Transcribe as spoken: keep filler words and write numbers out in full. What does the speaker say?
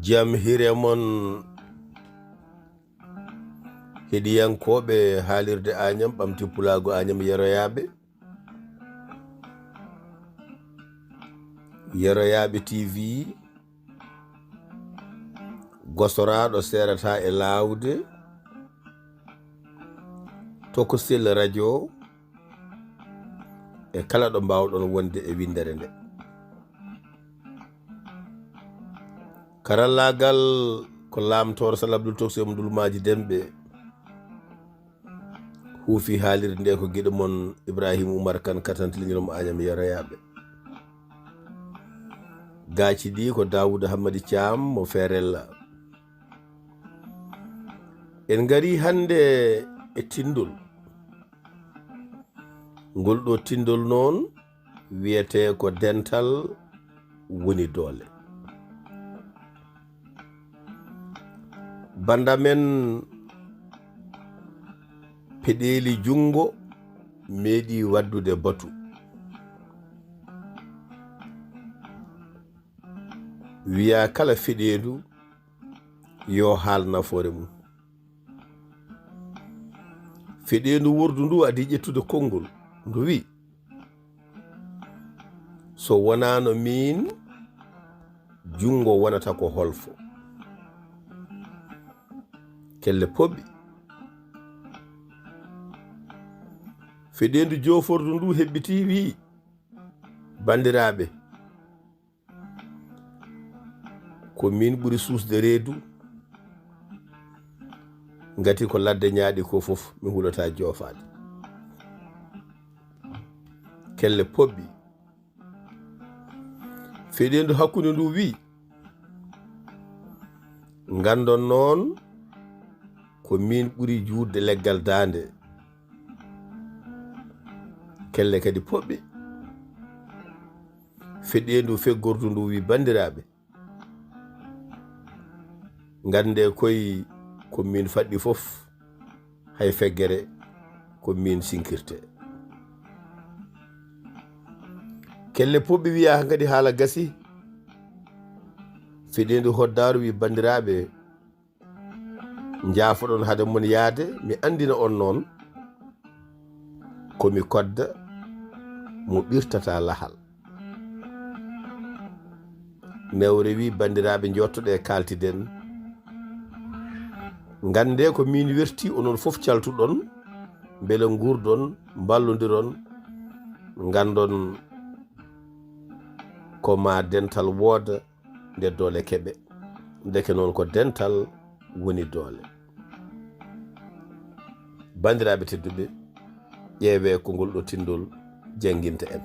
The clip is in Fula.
Jam hire mon, heɗiyankooɓe haalirde Añam, ɓamti pulaagu Añam yeroyaaɓe. Yeroyaaɓe T V, gosoraaɗo seerata e laawde, tokosel radio, e kala ɗo mbaawɗon wonde e winndere nde. Karallaagal ko Laamtoor Sal Abdul Tokosel mo Ndulmaaji Demɓe. Huufi haalirde nde ko giɗo mon Ibrahima Umar Kan, katanti leñol mo Añam yeroyaaɓe. Gaaci ɗi ko Daawuda Hammadi Caam mo Feerella. En ngari hannde e tinndol. Ngol ɗo tinndol noon wiyetee ko dental woni doole. Bannda men peɗeeli junngo meeɗi waddude batu. Wiya kala feɗeendu yo haal nafoore mum. Feɗeendu wordu ndu adi ƴettude konngol, ndu wi, "So wonaano miin, junngo wonata ko holfo?" Kelle poɓɓi. Feɗeendu joofordu ndu heɓɓiti wi, "Banndiraaɓe, ko miin ɓuri suusde reedu, ngati ko ladde ñaaɗi ko fof mi hulata joofaade." Kelle poɓɓi. Feɗeendu hakkunde ndu wi, "Nganndon noon ko miin ɓuri juutde leggal daande." Kelle kadi poɓɓi. Feɗeendu feggordu ndu wi, "Banndiraaɓe, ngannde koy ko miin faɗɗi fof, hay feggere ko miin sinkirte." Kelle poɓɓi wiya, "Hankadi haala gasi." Feɗeendu hoddaaru wi, "Banndiraaɓe, njaafoɗon hade mon yaade, mi anndina on noon ko mi kodda mo ɓirtata lahal." Newre wi, "Banndiraaɓe, njottoɗe kaaltiden. Nganndee ko miin werti, onon fof caltuɗon, mbele nguurdon, mballondiron, nganndon ko ma dental wooda, nde doole keɓe. Ndeke noon ko dental woni doole." Banndiraaɓe tedduɓe, ƴeewee ko ngol ɗo tinndol jannginta en.